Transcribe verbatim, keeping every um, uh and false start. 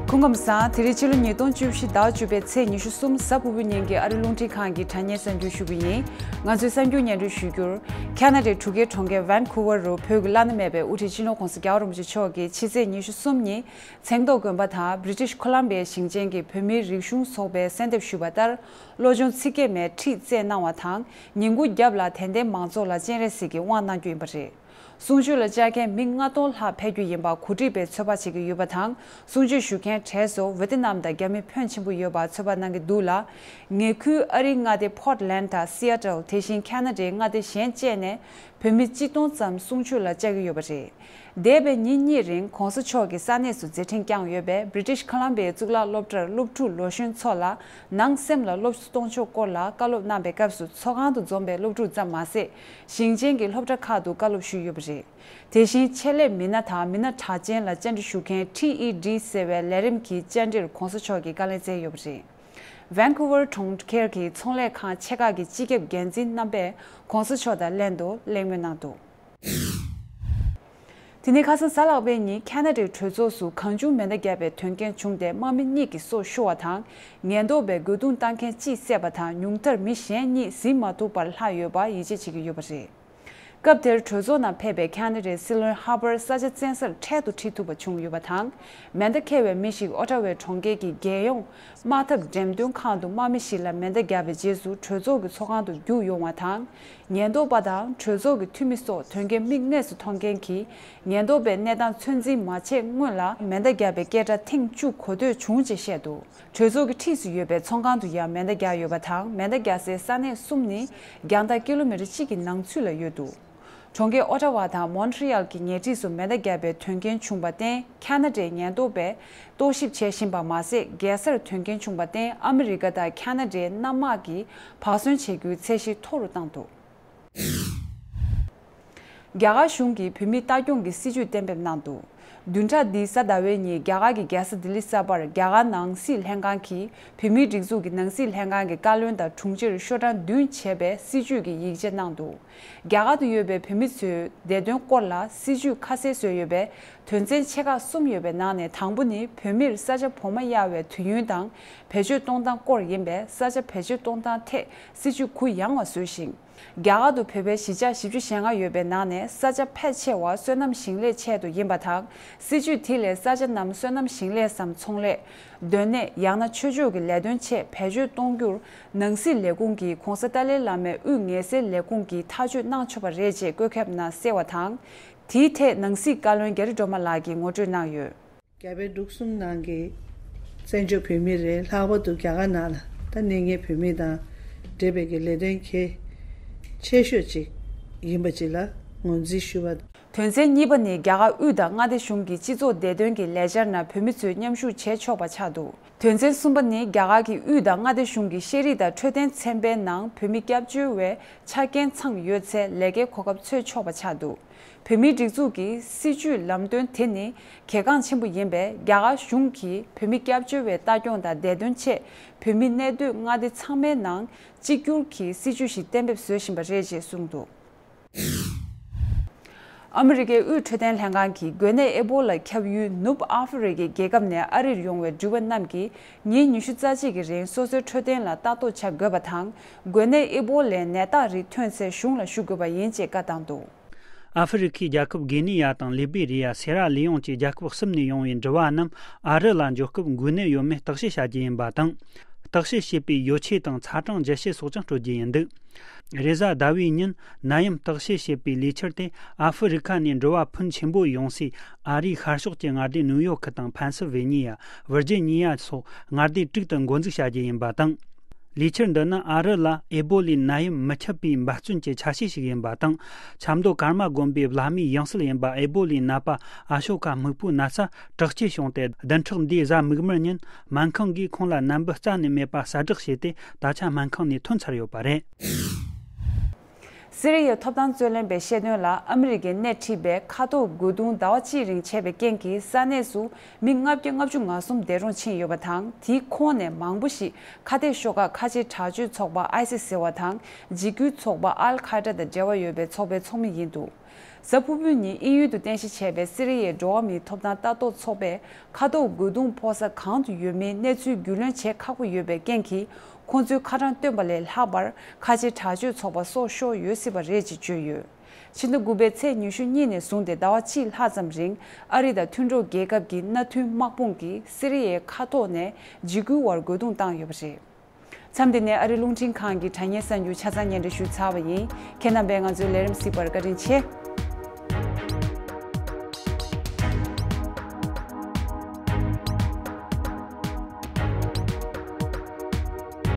སྐུ་ཁམས་བཟང་། དེ་རིང་ཕྱི་ལོ་ཉིས་སྟོང་བཅུ་བཞི་ཟླ་བ་བཅུ་པའི་ཚེས་ཉི་ཤུ་གསུམ་གཟའ་ཕུར་བུ་ཉིན་གྱི་ཨ་རི་རླུང་འཕྲིན་ཁང་གི་དྲ་བརྙན་གསར་འགྱུར་ཞུ་གི་ཡིན། ང་ཚོའི་གསར་འགྱུར་སྙན་སྒྲོན་ཞུ་རྒྱུར། ཁ་ན་ཌའི་འབྲུག་རྒྱལ་གྲོང་ཁྱེར་ཝན་ཁུ་ཝར་རུ་བོད་ཀྱི་བླ་ན་མེད་པའི་དབུ་ཁྲིད་སྤྱི་ནོར་༧གོང་ས་༧རྒྱལ་བ་རིན་པོ་ཆེ་མཆོག་གིས་ཕྱི་ཚེས་ཉི་ཤུ་གསུམ་ཉིན་མཚན་ཐོག་དགོན་པ་དང་བྷི་རི་ཊིཤ་ཁོ་ལམ་བི་ཡའི་ཞིང་ཆེན་གྱི་བོད་མིའི་རིག་གཞུང་ཚོགས་པས་གསལ་འདེབས་ཞུས་པ་ལྟར། བློ་སྦྱོང་ཚིག་བརྒྱད་མའི་ཁྲིད་སྩལ་གནང་བ་དང་། ཉིན་གུང་རྒྱབ་ལ་དད་ལྡན་མང་ཚོགས་ལ་སྤྱན་རས་གཟིགས་ཀྱི་དབང་གནང་རྒྱུ་ཡིན་པ་རེད། གསུང་ཆོས་ལ་བཅར་མཁན་མི་ལྔ་སྟོང་ལྷག་ཕེབས་རྒྱུ་ཡིན་པ་གོ་སྒྲིག་པས་ཚོད་དཔག་བྱེད་ཀྱི་ཡོད་པ་དང་། གསུང་ཆོས་ཞུ་མཁན་གྲས་སུ་ཝེ་ཏི་ནམ་དང་རྒྱ་མི་ཕོན་ཆེན་པོ་ཡོད་པ་ཚོད་དཔག་གནང་གི་འདུག་ལ། ངེད་ཁུལ་ཨ་རིའི་མངའ་སྡེ་ཕོར་ཊི་ལན་དང་སི་ཨ་ཊལ། དེ་བཞིན་ཁ་ན་ཌའི་མངའ་སྡེ་གཞན་བཅས་ནས་བོད་མི་སྤྱི་སྟོང་ཙམ་གསུང་ཆོས་ལ་བཅར་གྱི་ཡོད་པ་རེད། འདས་པའི་ཉིན་གཉིས་རིང་གོང་ས་མཆོག་གིས་ས་གནས་སུ་མཛད་འཕྲིན་བསྐྱངས་ཡོད་པས། བྷི་རི་ཊིཤ་ཁོ་ལམ་བི་ཡའི་གཙུག་ལག་སློབ་གྲྭར་སློབ་ཕྲུག་ལོ་གཞོན་ཚོ་ལ་ནང་སེམས་ལ་སློབ་གསོ་གཏོང་ཕྱོགས་སྐོར་ལ་བཀའ་སློབ་གནང་པའི་སྐབས་སུ་ཚོགས་ཁང་དུ་འཛོམས་པའི་སློབ་ཕྲུག་ཙམ་མ་ཟད། ཞིང་ཆེན་གྱི་སློབ་གྲྭ་ཁག་ཏུ་བཀའ་སློབ་ཞུས་ཡོད་པ་རེད། དེ་བཞིན་ཆེད་ལས་མི་སྣ་དང་མི་སྣ་གྲགས་ཅན་ལ་བཅར་འདྲི་ཞུ་མཁན་ཊི་ཨི་ཌི་ཟེར་བའི་ལས་རིམ་གྱི་བཅར་འདྲིར་གོང་ས་མཆོག་གིས་བཀའ་ལན་སྩལ་ཡོད་པ་རེད། ཝན་ཁུ་ཝར་གྲོང་ཁྱེར་གྱི་ཚོང་ལས་ཁང་ཆེ་ཁག་གི་སྤྱི་ཁྱབ་འགན་འཛིན་རྣམ་པས་གོང་ས་མཆོག་དང་ལྷན་དུ་གླེང་མོལ་གནང་འདུག་དེ་ནས་ཁ་སང་གཟའ་ལྷག་པའི་ཉིན་ཁ་ན་ཌའི་གྲོས་ཚོགས་སུ་གང་བྱུང་མེ་མདའ་བརྒྱབ་པའི་དོན་རྐྱེན་བྱུང་སྟེ་དམག་མི་གཉིས་ཀྱི་སྲོག་ཤོར་བ་དང་། ཉེན་རྟོག་པས་རྒོལ་རྡུང་བཏང་མཁན་གཅིག་བསད་པ་དང་། ཉུང་མཐར་མི་གཞན་གཉིས་ཟིན་མ་ཐུབ་པར་ལྷག་ཡོད་པ་ཡིད་ཆེས་བྱེད་ཀྱི་ཡོད་པ་རེད། སྐབས་དེར་གྲོས་ཚོགས་ནང་ཕེབས་པའི་ཁ་ན་ཌའི་སི་ལོན་ཧར་བར་ས་ཆ་བཙན་སར་འཕྲལ་དུ་ཁྲིད་ཐུབ་པ་བྱུང་ཡོད་པ་དང་། མེ་མདའ་འཁྱེར་བའི་མི་ཞིག་ཨོ་ཊ་ཝའི་གྲོང་ཁྱེར་གྱི་རྒྱལ་ཡོངས་དམག་འཐབ་འགྲེམས་སྟོན་ཁང་དུ་དམག་མི་ཞིག་ལ་མེ་མདའ་བརྒྱབ་པའི་རྗེས་སུ་གྲོས་ཚོགས་ཀྱི་ཚོགས་ཁང་དུ་རྒྱུགས་ཡོང་བ་དང་། ཉེན་རྟོག་པ་དང་གྲོས་ཚོགས་ཀྱི་འཐུས་མི་སོགས་དོན་རྐྱེན་མིག་དངོས་སུ་མཐོང་མཁན་གྱིས། ཉེན་རྟོག་པས་གནས་སྟངས་ཚོད་འཛིན་མ་བྱས་སྔོན་ལ་མེ་མདའ་བརྒྱབ་པའི་སྐད་སྒྲ་ཐེངས་བཅུ་གོ་ཐོས་བྱུང་ཅེས་བཤད་འདུག་གྲོས་ཚོགས་ཀྱི་འཁྲིས་སུ་ཡོད་པའི་ཚོང་ཁང་དུ་ཡང་མེ་མདའ་བརྒྱབ་ཡོད་པ་དང་། མེ་མདའ་བརྒྱབ་སའི་ས་གནས་གསུམ་ནི་རྒྱང་ཐག་ཀི་ལོ་མི་ཊར་གཅིག་གི་ནང་ཚུད་ལ་ཡོད་འདུག་གྲོང་ཁྱེར་ཨོ་ཊ་ཝ་དང་མོན་ཊི་རི་ཡལ་གྱི་ཉེ་འཁྲིས་སུ་མེ་མདའ་བརྒྱབ་པའི་དོན་རྐྱེན་བྱུང་བར་བརྟེན། ཁ་ན་ཌའི་ཉེན་རྟོག་པས་རྟོག་ཞིབ་བྱེད་བཞིན་པ་མ་ཟད། རྒྱལ་སར་དོན་རྐྱེན་བྱུང་བར་བརྟེན། ཨ་མི་རི་ཀ་དང་ཁ་ན་ཌའི་གནམ་དམག་གིས་བག་ཟོན་བྱེད་རྒྱུའི་ཚད་གཞི་མཐོ་རུ་བཏང་འདུག་རྒྱ་གར་གཞུང་གིས་བོད་མིའི་ལྟ་སྐྱོང་གི་སྲིད་ཇུས་གཏན་འབེབས་གནང་འདུག་བདུན་ཕྲག་འདིའི་གཟའ་ཟླ་བའི་ཉིན་རྒྱ་གར་གྱི་རྒྱལ་ས་ལྡི་ལི་གསར་པར་རྒྱ་གར་ནང་སྲིད་ལྷན་ཁང་གིས་བོད་མིའི་སྒྲིག་འཛུགས་ཀྱི་ནང་སྲིད་ལྷན་ཁང་གི་བཀའ་བློན་དང་དྲུང་ཆེར་ཤོག་གྲངས་བདུན་བྱས་པའི་སྲིད་ཇུས་ཀྱི་ཡིག་ཆ་གནང་འདུག་རྒྱ་གར་དུ་ཡོད་པའི་བོད་མི་ཚོའི་བདེ་དོན་སྐོར་ལ་སྲིད་ཇུས་ཁ་གསལ་བཟོས་ཡོད་པའི་དོན་ཚན་ཆེ་ཁག་གསུམ་ཡོད་པའི་ནང་ནས་དང་པོ་ནི། བོད་མིར་ས་ཆ་བོགས་མ་གཡར་བའི་དུས་ཡུན་དང་བེད་སྤྱོད་གཏོང་སྟངས་སྐོར་ཡིན་པས། ས་ཆ་བེད་སྤྱོད་གཏོང་སྟངས་ཐད་སྲིད་ཇུས་གུ་ཡངས་བ་བཟོས་ཤིང་། རྒྱ་གར་དུ་བོད་པའི་གཞིས་ཆགས་བཞི་བཅུ་ཞེ་ལྔ་ཡོད་པའི་ནང་ནས་ས་ཆ་ཕལ་ཆེ་བ་སོ་ནམ་ཞིང་ལས་ཆེད་དུ་ཡིན་པ་དང་། སྲིད་ཇུས་དེ་ལས་ས་ཆ་རྣམས་སོ་ནམ་ཞིང་ལས་སམ་ཚོང་ལས། སྡོད་གནས། ཡང་ན་ཆོས་ཕྱོགས་ཀྱི་ལས་དོན་ཆེད་བེད་སྤྱོད་གཏོང་རྒྱུར། ནང་སྲིད་ལས་ཁུངས་ཀྱིས་གོང་ས་ཏཱ་ལའི་བླ་མའི་དབུས་ངལ་སེལ་ལས་ཁུངས་ཀྱིས་ཐག་གཅོད་གནང་ཆོག་པ་རེད་ཅེས་བཀོད་ཁྱབ་ནང་གསལ་བ་དང་། དེའི་ཐད་ནང་སྲིད་བཀའ་བློན་རྒྱ་རི་སྒྲོལ་མ་ལགས་ཀྱིས་ངོ་སྤྲོད་གནང་ཡོད། རྒྱ་བལ་འབྲུག་གསུམ་ནང་གི་བཙན་བྱོལ་བོད་མི་རེད། ལྷག་པར་དུ་རྒྱ་གར་ནང་ལ་ད་གནས་ངེས་བོད་མི་དང་འབྲེལ་བའི་གི་ལས་དོན་གལ་ཆེ་ཤོས་ཅིག་ཡིན་པ་ཅིག་ལ་ངོས་འཛིན་ཞུ་བ། དོན་ཚན་གཉིས་པ་ནི། རྒྱ་གར་དབུས་དང་མངའ་སྡེ་གཞུང་གི་སྤྱི་ཚོགས་བདེ་དོན་གྱི་ལས་འཆར་ནང་བོད་མི་ཚོས་མཉམ་ཞུགས་བྱེད་ཆོག་པ་ཆགས་འདུག་དོན་ཚན་གསུམ་པ་ནི། རྒྱ་གར་གྱི་དབུས་དང་མངའ་སྡེ་གཞུང་གི་ཤེས་རིག་དང་འཕྲོད་བསྟེན་ཚན་པའི་ནང་བོད་མི་སྐྱབས་བཅོལ་བའི་ཆ་རྐྱེན་ཚང་ཡོད་ཚེ་ལས་ཀའི་གོ་སྐབས་འཚོལ་ཆོག་པ་ཆགས་འདུག་བོད་མིའི་སྒྲིག་འཛུགས་ཀྱི་སྲིད་བྱུས་ལམ་སྟོན་དེ་ནི་གལ་འགངས་ཆེན་པོ་ཡིན་པས། རྒྱ་གར་གཞུང་གིས་བོད་མི་སྐྱབས་བཅོལ་བའི་ལྟ་སྐྱོང་དང་བདེ་དོན་ཆེད་བོད་མི་གནས་སྡོད་མངའ་སྡེ་ཚང་མའི་ནང་གཅིག་གྱུར་གྱི་སྲིད་བྱུས་ཤིག་གཏན་འབེབས་བཟོ་བཞིན་པ་རེད་ཅེས་གསུངས་འདུག་ཨ་མི་རི་ཀའི་དབུས་འཕྲོད་བསྟེན་ལྷན་ཁང་གིས་འགོས་ནད་ཨེ་བོ་ལ་ཁྱབ་ཡུལ་ནུབ་ཨ་ཧྥེ་རི་ཀའི་རྒྱལ་ཁབ་ནས་ཨ་རིར་ཡོང་བའི་འགྲུལ་པ་རྣམས་ཀྱིས་ཉིན་ཉི་ཤུ་རྩ་གཅིག་གི་རིང་སོ་སོའི་འཕྲོད་བསྟེན་ལ་ལྟ་རྟོག་བྱ་དགོས་པ་དང་། འགོས་ནད་ཨེ་བོ་ལའི་ནད་རྟགས་རིགས་ཐོན་ཚེ་གཞུང་ལ་ཞུ་དགོས་པ་ཡིན་ཅེས་བཀའ་བཏང་འདུག་ཨ་ཧྥེ་རི་ཁའི་རྒྱལ་ཁབ་གྷི་ནི་ཡ་དང་ལི་བེ་རི་ཡ། སེ་ར་ལི་ཡོང་བཅས་རྒྱལ་ཁབ་གསུམ་ནས་ཡོང་བའི་འགྲུལ་པ་རྣམས་ཨ་རི་ལ་འབྱོར་སྐབས་འགོས་ནད་ཡོད་མེད་བརྟག་དཔྱད་བྱ་རྒྱུ་ཡིན་པ་དང་། བརྟག་དཔྱད་བྱས་པའི་ཡོ་ཆས་དང་ཚ་གྲང་བརྒྱུད་བཤལ་སོགས་ཀྱང་སྤྲོད་རྒྱུ་ཡིན་འདུག་རེས་གཟའ་ཟླ་བའི་ཉིན་ནད་ཡམས་བརྟག་དཔྱད་བྱེད་པའི་ལས་འཆར་དེ་ཨ་ཧྥེ་རི་ཁ་ནས་འགྲུལ་པ་ཕོན་ཆེན་པོ་ཡོང་སའི་ཨ་རིའི་ཤར་ཕྱོགས་ཀྱི་མངའ་སྡེ་ནིའུ་ཡོག་དང་ཕན་སི་ཝེ་ནི་ཡ། ཝིར་ཇི་ནི་ཡ་སོགས་མངའ་སྡེ་དྲུག་ཏུ་འགོ་འཛུགས་བྱ་རྒྱུ་ཡིན་པ་དང་། ལས་འཆར་འདི་ནི་ཨ་རི་ལ་ཨེ་བོ་ལའི་ནད་ཡམས་མི་ཁྱབ་པའི་འབད་བརྩོན་གྱི་ཆ་ཤས་ཤིག་ཡིན་པ་དང་། ཆབ་མདོ་ཀརྨ་དགོན་པའི་བླ་མའི་ཡང་སྲིད་ཡིན་པ་ཨེ་བོ་ལའི་ནད་པ་ཨ་ཤོ་ཀ་སྨུག་པོའི་ན་ཚ་དྲག་སྐྱེད་བྱུང་སྟེ། བདུན་ཕྲག་འདིའི་གཟའ་མིག་དམར་ཉིན་སྨན་ཁང་གིས་ཁོང་ལ་ནད་འབུ་རྩ་ནས་མེད་པ་གསལ་བསྒྲགས་བྱས་ཏེ། ད་ཆ་སྨན་ཁང་ནས་ཐོན་ཚར་ཡོད་པ་རེད། སི་རི་ཡའི་ཐོབ་ཐང་རྩོད་ལེན་པས་བཤད་དོན་ལ། ཨ་མི་རི་ཀས་སྣེ་ཁྲིད་པའི་མཁའ་ཐོག་རྒོལ་རྡུང་ཟླ་བ་གཅིག་རིང་བྱས་པའི་རྐྱེན་གྱིས་ས་གནས་སུ་མི་ལྔ་བརྒྱ་ལྔ་བཅུ་ང་གསུམ་འདས་གྲོངས་ཕྱིན་ཡོད་པ་དང་། དེའི་ཁོངས་ནས་མང་པོ་ཞིག་ཁ་གཏད་ཤོག་ཁག་ཁ་ཆེའི་དྲག་སྤྱོད་ཚོགས་པ་ཨའི་སི་ཟེར་བ་དང་། འཇིགས་སྐུལ་ཚོགས་པ་ཨལ་ཁ་ཡེ་ད་དང་འབྲེལ་བ་ཡོད་པའི་ཚོགས་པའི་ཚོགས་མི་ཡིན་འདུག་གཟའ་ཕུར་བུའི་ཉིན་དབྱིན་ཡུལ་དུ་རྟེན་གཞི་བྱས་པའི་སི་རི་ཡའི་འགྲོ་བ་མིའི་ཐོབ་ཐང་ལྟ་རྟོག་ཚོགས་པས་ཁ་ཐོག་རྒོལ་རྡུང་ཕོག་ས་གང་དུ་ཡོད་མེད་གནས་ཚུལ་རྒྱུས་ལོན་བྱེད་ཁག་པོ་ཡོད་པའི་རྐྱེན་གྱིས། ཁོང་ཚོའི་ཁ་གྲངས་བཏོན་པ་ལས་ལྷག་པར་ཁ་ཆེ་དྲག་སྤྱོད་ཚོགས་པ་སྲོག་ཤོར་ཡོད་སྲིད་པ་རེད་ཅེས་བརྗོད་ཡོད། ཕྱི་ཟླ་དགུ་པའི་ཚེས་ཉི་ཤུ་གཉིས་ནས་བཟུང་སྟེ་ཟླ་བ་གཅིག་ལྷག་ཙམ་རིང་ཨ་རི་དང་མཐུན་གྲོགས་རྒྱལ་ཁབ་ཀྱི་མནའ་མཐུན་དམག་དཔུང་གིས་སི་རི་ཡའི་མཁའ་ཐོག་ནས་འཇིགས་སྐུལ་བར་རྒོལ་རྡུང་བཏང་ཡོད་པ་རེད། མཚམས་འདི་ནས་ཨ་རི་རླུང་འཕྲིན་ཁང་གི་དྲ་བརྙན་གསར་འགྱུར་ཆ་ཚང་སྙན་སྒྲོན་ཞུས་ཚར་བ་ཡིན། ཁྱེད་རྣམ་པས་ང་ཚོའི་ལས་རིམ་གཟིགས་པར་བཀའ་དྲིན་ཆེ།